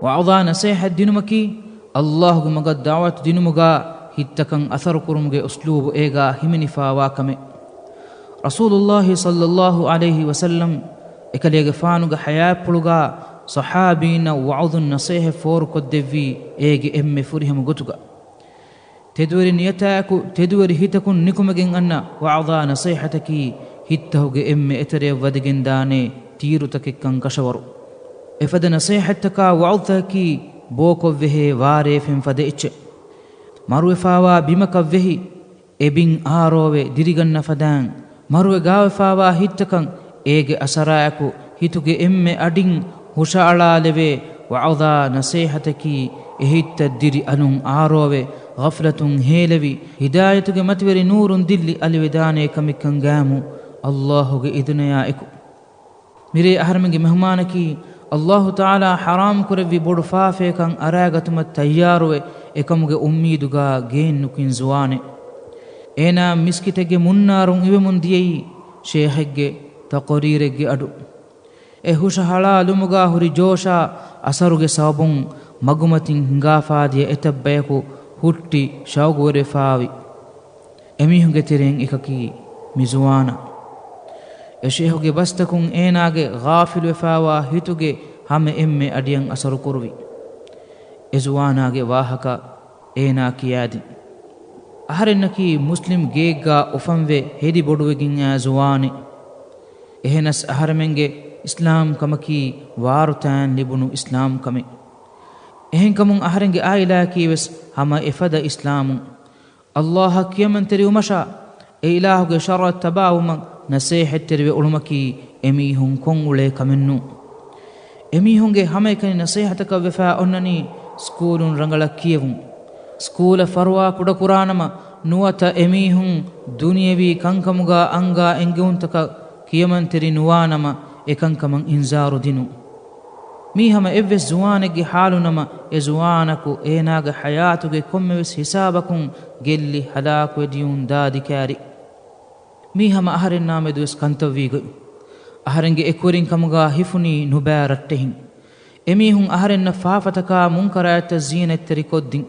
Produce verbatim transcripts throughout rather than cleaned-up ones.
ވަޢުޡާ ނަޞޭޙަތް ދިނުމަކީ، ﷲ ގެ މަގަށް ދަޢުވަތު ދިނުމުގާ ހިތްތަކަށް އަސަރު ކުރުމުގެ އުސްލޫބު އޭގާ ހިމެނިފާވާ ކަމެއް. ރަސޫލުﷲ ޞައްލަﷲ ޢަލައިހި ވަސައްލަމް އެކަލޭގެފާނުގެ ޙަޔާތްޕުޅުގާ ޞަޙާބީންނަށް ވަޢުޡު ނަޞޭޙަތް ފޯރުކޮށްދެއްވީ އޭގެ އެންމެ ފުރިހަމަ ގޮތުގަ. ތެދުވެރި ނިޔަތާއެކު ތެދުވެރި ހިތަކުން ނިކުމެގެން އަންނަ ވަޢުޡާ ނަޞޭޙަތަކީ ހިތްތަކުގެ އެންމެ އެތެރެއަށް ވަދެގެން ދާނޭ ތީރުތަކެއްކަން ކަށަވަރު. އެފަދަ ނަޞޭޙަތްތަކާ ވަޢުޡްތަކަކީ ބޯކޮށް ވެހޭ ވާރޭ ފެން ފަދަ އެއްޗެއް. މަރުވެފާވާ ބިމަކަށް ވެހި، އެ ބިން އާރޯވެ ދިރިގަންނަ ފަދައިން، މަރުވެ ގާވެފާވާ ހިތްތަކަށް އޭގެ އަސަރާއެކު ހިތުގެ އެންމެ އަޑިން ހުށައަޅާލެވޭ ވަޢުޡާ ނަޞޭޙަތަކީ، އެ ހިތްތައް ދިރި އަލުން އާރޯވެ، ޣަފްލަތުން ހޭލެވި، ހިދާޔަތުގެ މަތިވެރި ނޫރުން ދިއްލި އަލިވެދާނޭ ކަމެއްކަން ގާމު، ﷲ ގެ އިޛުނަޔާ އެކު. މިރޭ އަހަރެމެންގެ މެހުމާނަކީ، ﷲ ތަޢާލާ ޙަރާމް ކުރެއްވި ބޮޑު ފާފަޔަކަށް އަރާގަތުމަށް ތައްޔާރުވެ، އެކަމުގެ އުއްމީދުގާ ގެއިން ނުކިން ޒުވާނެއް. އޭނާ މިސްކިތެއްގެ މުންނާރުން އިވެމުން ދިޔައީ ޝޭޚެއްގެ ތަޤުރީރެއްގެ އަޑު. އެ ހުށަހަޅާލުމުގާ ހުރި ޖޯޝާ އަސަރުގެ ސަބަބުން މަގުމަތިން ހިނގާފާދިޔަ އެތައް ބަޔަކު ހުއްޓި ޝައުގުވެރިވެފާވި. އެމީހުންގެ ތެރެއިން އެކަކީ މި ޒުވާނާ. އެ ޝޭޚުގެ ބަސްތަކުން އޭނާގެ ޣާފިލުވެފާވާ ހިތުގެ ހަމަ އެންމެ އަޑިއަށް އަސަރު ކުރުވި. އެ ޒުވާނާގެ ވާހަކަ އޭނާ ކިޔާދިން. އަހަރެންނަކީ މުސްލިމް ގެއެއްގާ އުފަންވެ ހެދި ބޮޑުވެގެން އާ ޒުވާނެއް. އެހެނަސް އަހަރެމެންގެ އިސްލާމް ކަމަކީ ވާރުތާއިން ލިބުނު އިސްލާމް ކަމެއް. އެހެންކަމުން އަހަރެންގެ އާއިލާއަކީ ވެސް ހަމަ އެފަދަ އިސްލާމުން. ﷲ އަށް ކިޔަމަންތެރިވުމަށާ، އެ އިލާހުގެ ޝަރަޢަށް ތަބާވުމަށް ނަޞޭޙަތްތެރިވެ އުޅުމަކީ އެމީހުން ކޮށްއުޅޭ ކަމެއްނޫން. އެމީހުންގެ ހަމައެކަނި ނަޞޭޙަތަކަށް ވެފާ އޮންނަނީ ސްކޫލުން ރަނގަޅަށް ކިޔެވުން. ސްކޫލަށް ފަރުވާ ކުޑަކުރާނަމަ، ނުވަތަ އެމީހުން ދުނިޔެވީ ކަންކަމުގާ އަންގާ އެންގެވުންތަކަށް ކިޔަމަންތެރި ނުވާނަމަ، އެކަންކަމަށް އިންޒާރު ދިނުން. މީ ހަމަ އެއްވެސް ޒުވާނެއްގެ ޙާލުނަމަ، އެ ޒުވާނަކު އޭނާގެ ޙަޔާތުގެ ކޮންމެވެސް ހިސާބަކުން ގެއްލި ހަލާކުވެ ދިޔުން ދާދި ކާރި. މީ ހަމަ އަހަރެންނާ މެދުވެސް ކަންތައްވީ ގޮތް. އަހަރެންގެ އެކުވެރިން ކަމުގާ ހިފުނީ ނުބައި ރައްޓެހިން. އެމީހުން އަހަރެންނަށް ފާފަތަކާ މުންކަރާތްތައް ޒީނަތްތެރިކޮށްދިން.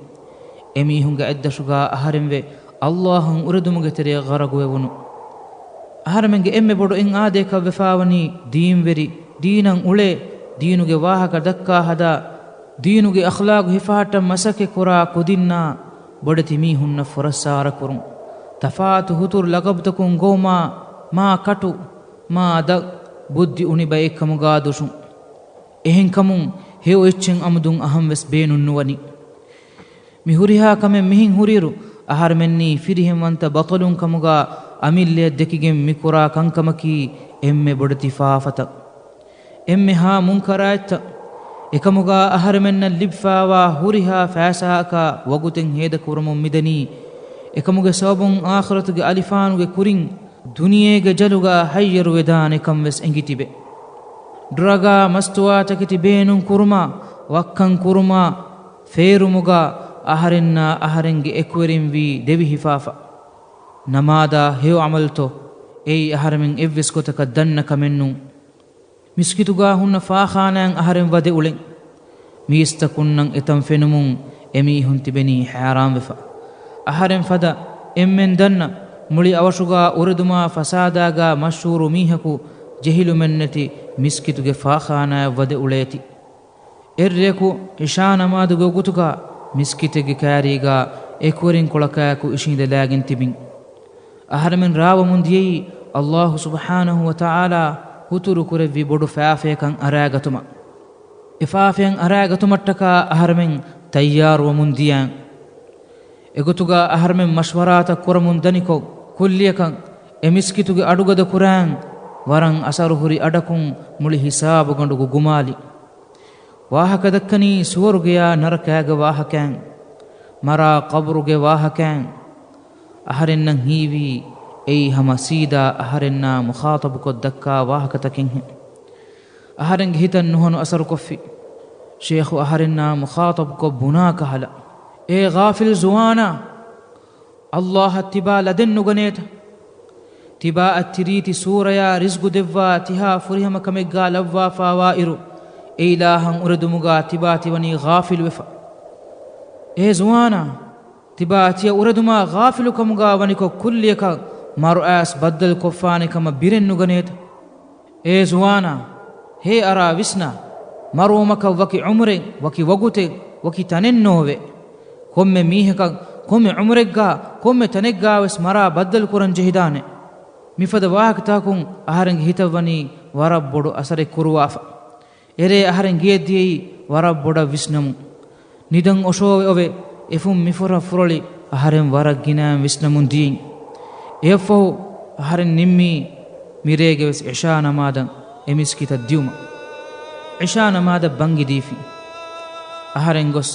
އެމީހުންގެ އަތްދަށުގާ އަހަރެންވެ ﷲ އަށް އުރެދުމުގެ ތެރެއަށް ޣަރަގުވެވުނު. އަހަރެމެންގެ އެންމެ ބޮޑު އެއް އާދަޔަކަށް ވެފާވަނީ ދީންވެރި، ދީނަށް އުޅޭ، ދީނުގެ ވާހަކަ ދައްކާ ހަދާ، ދީނުގެ އަޚްލާގު ހިފަހައްޓަން މަސައްކަތް ކުރާ ކުދިންނާ ބޮޑެތި މީހުންނަށް ފުރައްސާރަ ކުރުން. ތަފާތު ހުތުރު ލަޤަބުތަކުން ގޮވުމާ، މާ ކަޓު، މާ ދަށް، ބުއްދި އުނި ބައެއްކަމުގާ ދުށުން. އެހެންކަމުން ހެޔޮ އެއްޗެއް އަމުދުން އަހަން ވެސް ބޭނުން ނުވަނީ. މި ހުރިހާ ކަމެއް މިހެން ހުރިއިރު، އަހަރެމެންނީ ފިރިހެންވަންތަ ބަޠަލުން ކަމުގާ އަމިއްލަޔަށް ދެކިގެން މި ކުރާ ކަންކަމަކީ އެންމެ ބޮޑެތި ފާފަތައް، އެންމެހާ މުންކަރާތްތައް. އެކަމުގާ އަހަރެމެންނަށް ލިބިފާވާ ހުރިހާ ފައިސާއަކާ ވަގުތެއް ހޭދަކުރަމުން މިދަނީ، އެކަމުގެ ސަބަބުން އާޚިރަތުގެ އަލިފާނުގެ ކުރިން ދުނިޔޭގެ ޖަލުގާ ހައްޔަރުވެދާނެ ކަން ވެސް އެނގި ތިބެ. ޑްރަގާ މަސްތުވާތަކެތި ބޭނުން ކުރުމާ، ވައްކަން ކުރުމާ، ފޭރުމުގާ އަހަރެންނާ އަހަރެންގެ އެކުވެރިން ވީ ދެވި ހިފާފަ. ނަމާދާ ހެޔޮ އަމަލުތޯ؟ އެއީ އަހަރެމެން އެއްވެސް ގޮތަކަށް ދަންނަ ކަމެއްނޫން. މިސްކިތުގާ ހުންނަ ފާޚާނާއިން އަހަރެން ވަދެ އުޅެން. މީސްތަކުންނަށް އެތަން ފެނުމުން އެމީހުން ތިބެނީ ހައިރާންވެފަ. އަހަރެން ފަދަ އެންމެން ދަންނަ މުޅި އަވަށުގާ އުރެދުމާ ފަސާދާގާ މަޝްހޫރު މީހަކު ޖެހިލުމެއްނެތި މިސްކިތުގެ ފާޚާނާއަށް ވަދެ އުޅޭތީ. އެއްރެއަކު އިޝާ ނަމާދުގެ ވަގުތުގާ މިސްކިތެއްގެ ކާރީގާ އެކުވެރިންކޮޅަކާއެކު އިށީނދެލާގެން ތިބިން. އަހަރެމެން ރާވަމުން ދިޔައީ ﷲ ސުބްޙާނަހޫ ވަތަޢާލާ ހުތުރު ކުރެއްވި ބޮޑު ފާފަޔަކަށް އަރާގަތުމަށް. އެ ފާފަޔަށް އަރާގަތުމަށްޓަކާ އަހަރެމެން ތައްޔާރުވަމުން ދިޔަން. އެގޮތުގާ އަހަރެމެން މަޝްވަރާތައް ކުރަމުން ދަނިކޮށް، ކުއްލިއަކަށް އެ މިސްކިތުގެ އަޑުގަދަ ކުރާން ވަރަށް އަސަރުހުރި އަޑަކުން މުޅި ހިސާބުގަނޑު ގުގުމާލި. ވާހަކަ ދައްކަނީ ސުވަރުގެޔާ ނަރަކާގެ ވާހަކައިން، މަރާ ޤަބުރުގެ ވާހަކައިން. އަހަރެންނަށް ހީވީ އެއީ ހަމަ ސީދާ އަހަރެންނާ މުޚާޠަބުކޮށް ދައްކާ ވާހަކަތަކެއްހެން. އަހަރެންގެ ހިތަށް ނުހަނު އަސަރުކޮށްފި. ޝޭޚު އަހަރެންނާ މުޚާޠަބުކޮށް ބުނާ ކަހަލަ، އޭ ޣާފިލް ޒުވާނާ! ﷲ އަށް ތިބާ ލަދެއް ނުގަނޭތަ؟ ތިބާއަށް ތިރީތި ސޫރަޔާ ރިޒްގު ދެއްވާ ތިހާ ފުރިހަމަ ކަމެއްގާ ލައްވާފާވާ އިރު، އެއިލާހަށް އުރެދުމުގާ ތިބާތި ވަނީ ޣާފިލުވެފަ. އޭ ޒުވާނާ، ތިބާތިއަށް އުރެދުމާ ޣާފިލުކަމުގާ ވަނިކޮށް ކުއްލިއަކަށް މަރު އައިސް ބައްދަލުކޮށްފާނެ ކަމަށް ބިރެއް ނުގަނޭތަ؟ އޭ ޒުވާނާ، ހޭ އަރާ ވިސްނާ، މަރުވުމަކަށް ވަކި އުމުރެއް، ވަކި ވަގުތެއް، ވަކި ތަނެއް ނޯވޭ. ކޮންމެ މީހަކަށް ކޮންމެ އުމުރެއްގާ ކޮންމެ ތަނެއްގާވެސް މަރާ ބައްދަލު ކުރަން ޖެހިދާނެ. މިފަދަ ވާހަކަތަކުން އަހަރެންގެ ހިތަށް ވަނީ ވަރަށް ބޮޑު އަސަރެއް ކުރުވާފަ. އެރޭ އަހަރެން ގެޔަށް ދިޔައީ ވަރަށް ބޮޑަށް ވިސްނަމުން. ނިދަން އޮށޯވެ އޮވެ އެފުން މިފުރަށް ފުރޮޅި އަހަރެން ވަރަށް ގިނައިން ވިސްނަމުން ދިޔައިން. އެއަށްފަހު އަހަރެން ނިންމީ މިރޭގެ ވެސް އިޝާ ނަމާދަށް އެ މިސްކިތަށް ދިޔުމަށް. އިޝާ ނަމާދަށް ބަންގި ދީފިން. އަހަރެން ގޮސް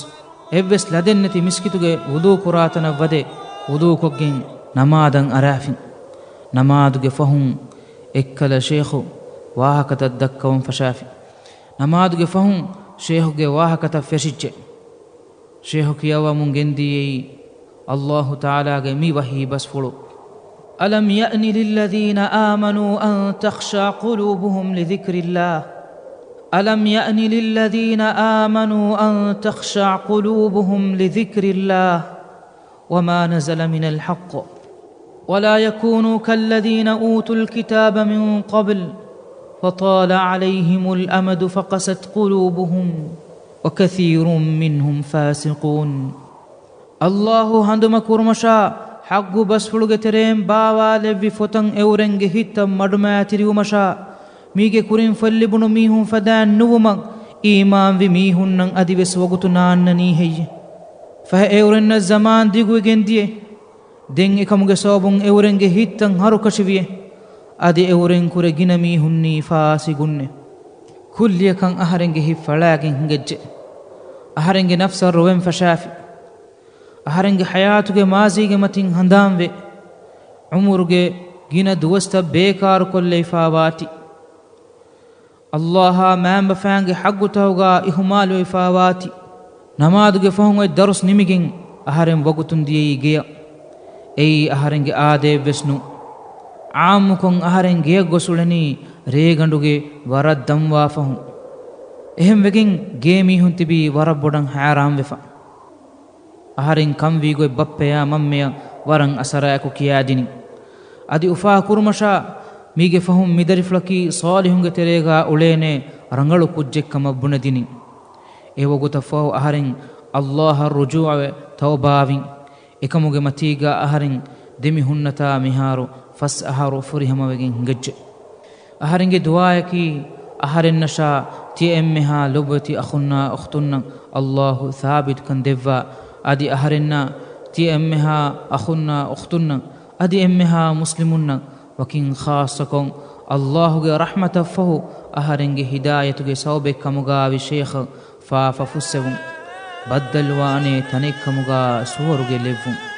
އެއްވެސް ލަދެއް ނެތި މިސްކިތުގެ ވުޟޫ ކުރާތަނަށް ވަދެ ވުޟޫ ކޮށްގެން ނަމާދަށް އަރާފިން. ނަމާދުގެ ފަހުން އެއްކަލަ ޝޭޚު ވާހަކަތައް ދައްކަވަން ފަށާފިން. ނަމާދުގެ ފަހުން ޝޭޚުގެ ވާހަކަތައް ފެށިއްޖެ. ޝޭޚު ކިޔަވަމުން ގެންދިޔައީ އައްލާހު ތަޢާލާގެ މި ވަޙީ ބަސްފުޅު. ألم يأن للذين آمنوا أن تخشع قلوبهم لذكر الله. ألم يأن للذين آمنوا أن تخشع قلوبهم لذكر الله وما نزل من الحق ولا يكونوا كالذين أوتوا الكتاب من قبل فطال عليهم الأمد فقست قلوبهم وكثير منهم فاسقون. އައްލާހު ހަނދުމަ ކުރުމަށާ، ޙައްޤު ބަސްފުޅުގެ ތެރެއިން ބާވާލެއްވި ފޮތަށް އެއުރެންގެ ހިތްތައް މަޑުމައިތިރިވުމަށާ، މީގެ ކުރިން ފޮތްލިބުނު މީހުން ފަދައިން ނުވުމަށް އީމާންވި މީހުންނަށް އަދިވެސް ވަގުތު ނާންނަނީ ހެއްޔެ؟ ފަހެ އެއުރެންނަށް ޒަމާން ދިގުވެގެން ދިޔަ. ދެން އެކަމުގެ ސަބަބުން އެއުރެންގެ ހިތްތައް ހަރުކަށިވިޔަ. އަދި އެއުރެން ކުރެ ގިނަ މީހުންނީ ފާސިގުންނެ. ކުއްލިއަކަށް އަހަރެންގެ ހިތް ފަޅާގެން ހިނގައްޖެ. އަހަރެންގެ ނަފްސަށް ރޮވެން ފަށާފި. އަހަރެންގެ ޙަޔާތުގެ މާޒީގެ މަތިން ހަނދާންވެ، ޢުމުރުގެ ގިނަ ދުވަސްތައް ބޭކާރުކޮށްލައިފާވާތި. އައްލާހާ މައިންބަފައިންގެ ޙައްޤުތަކުގާ އިހުމާލުވެފާވާތި. ނަމާދުގެ ފަހުން އޮތް ދަރުސް ނިމިގެން އަހަރެން ވަގުތުން ދިޔައީ ގެޔަށް. އެއީ އަހަރެންގެ އާދައެއްވެސް ނޫން. ޢާއްމުކޮށް އަހަރެން ގެޔަށް ގޮސް އުޅެނީ ރޭގަނޑުގެ ވަރަށް ދަންވާ ފަހުން. އެހެންވެގެން ގޭމީހުން ތިބީ ވަރަށް ބޮޑަށް ހައިރާންވެފަ. އަހަރެން ކަންވީގޮތް ބައްޕަޔާ މަންމަޔަށް ވަރަށް އަސަރާއެކު ކިޔާދިނިން. އަދި އުފާ ކުރުމަށާ، މީގެ ފަހުން މިދަރިފުޅަކީ ޞާލިޙުންގެ ތެރޭގާ އުޅޭނޭ ރަނގަޅު ކުއްޖެއްކަމަށް ބުނެދިނިން. އެވަގުތަށްފަހު އަހަރެން އައްލާހަށް ރުޖޫޢަވެ ތައުބާވިން. އެކަމުގެ މަތީގާ އަހަރެން ދެމިހުންނަތާ މިހާރު ފަސް އަހަރު ފުރިހަމަވެގެން ހިނގައްޖެ. އަހަރެންގެ ދުޢާއަކީ، އަހަރެންނަށާ ތިޔަ އެންމެހާ ލޮބުވެތި އަޚުންނާ އުޚްތުންނަށް އައްލާހު ސާބިތުކަން ދެއްވާ، އަދި އަހަރެންނާ ތިޔަ އެންމެހާ އަޚުންނާ އުޚްތުންނަށް އަދި އެންމެހާ މުސްލިމުންނަށް ވަކިން ޚާއްޞަކޮށް، އައްލާހުގެ ރަޙްމަތަށްފަހު އަހަރެންގެ ހިދާޔަތުގެ ސަބަބެއްކަމުގާވި ޝޭޚަށް ފާފަ ފުއްސެވުން، ބައްދަލުވާނޭ ތަނެއްކަމުގާ ސުވަރުގެ ލެއްވުން.